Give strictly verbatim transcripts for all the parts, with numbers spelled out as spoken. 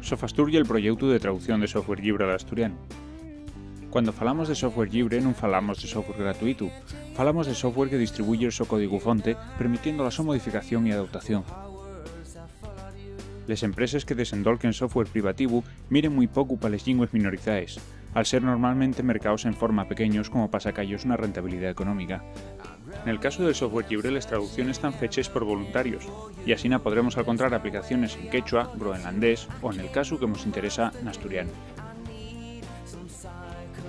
Sofastur ye el proyeutu de traducción de software llibre al asturianu. Cuando falamos de software llibre, nun falamos de software gratuitu, falamos de software que distribuye el so códigu fonte, permitiendo la so modificación y adaptación. Les empreses que desendolquen software privativu miren mui pocu pa les llingües minorizaes, al ser normalmente mercaos en forma pequeños como pa saca-yos una rentabilidá económica. Nel casu del software llibre, les traducciones tán feches por voluntarios, y asina podremos alcontrar aplicaciones en quechua, groenlandés o, nel casu que mos interesa, n'asturianu.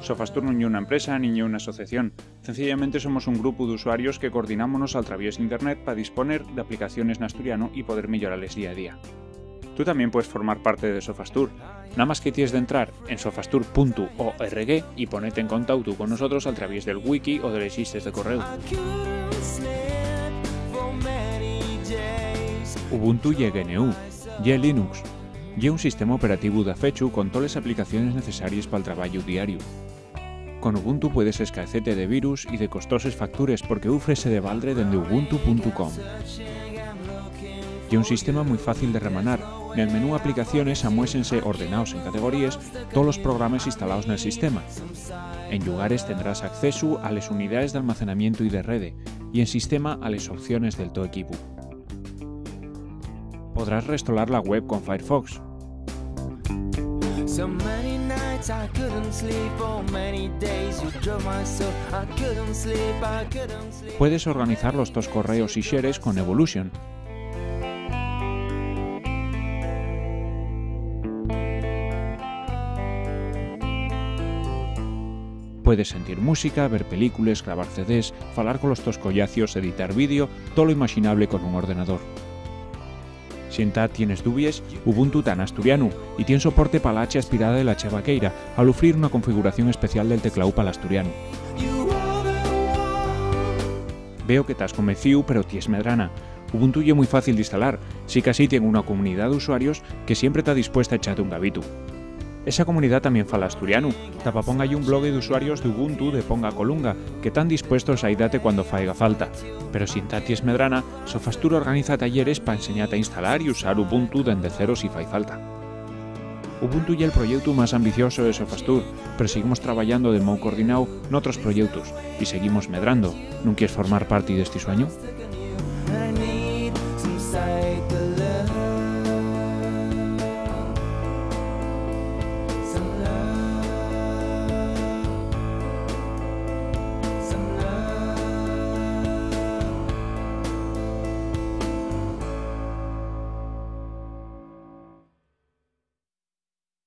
Sofastur nun ye una empresa nin ye una asociación. Cenciellamente somos un grupu d'usuarios que coordinámonos al traviés d'Internet pa disponer d'aplicaciones n'asturianu y poder meyora-les día a día. Tú tamién puedes formar parte de Sofastur. Namás que ties d'entrar en sofastur punto org y ponete en contautu con nosotros al traviés del wiki o de les llistes de correu. Ubuntu ye G N U, ye Linux, ye un sistema operativu dafechu con toles aplicaciones necesaries pal trabayu diariu. Con Ubuntu puedes escaecete de virus y de costoses factures porque ufrese de baldre dende ubuntu punto com. Ye un sistema mui fácil de remanar. Nel menú Aplicaciones amuésense, ordenaos en categoríes, tolos programes instalaos nel sistema. En llugares tendrás accesu a les unidaes d'almacenamientu y de rede, y en sistema a les opciones del to equipu. Podrás restolar la web con Firefox. So many nights I couldn't sleep, for many days you drove my soul. I couldn't sleep, I couldn't sleep. Puedes organizar los tos correos y shares con Evolution. Puedes sentir música, ver películes, grabar C Ds, falar colos tos collacios, editar vídeo, tolo imaxinable con un ordenador. Si entá tienes dubies, Ubuntu ta n'asturianu y tien soporte pa la H aspirada y la H vaqueira, al ufrir una configuración especial del tecláu pal asturianu. Veo que tas convencíu, pero ties medrana. Ubuntu ye mui fácil d'instalar, sicasí tien una comunidá d'usuarios que siempre ta dispuesta a echate un gabitu. Esa comunidá tamién fala asturianu. Ta pa póngalle un blogue d'usuarios d'Ubuntu de Ponga Colunga, que tán dispuestos a aidate cuando faiga falta. Pero si entá ties medrana, Sofastur organiza talleres pa enseñate a instalar y usar Ubuntu dende cero si fai falta. Ubuntu ye el proyeutu más ambicioso de Sofastur, pero seguimos trabayando de mou coordináu n'otros proyeutos y seguimos medrando. Nun quies formar parti d'esti sueñu?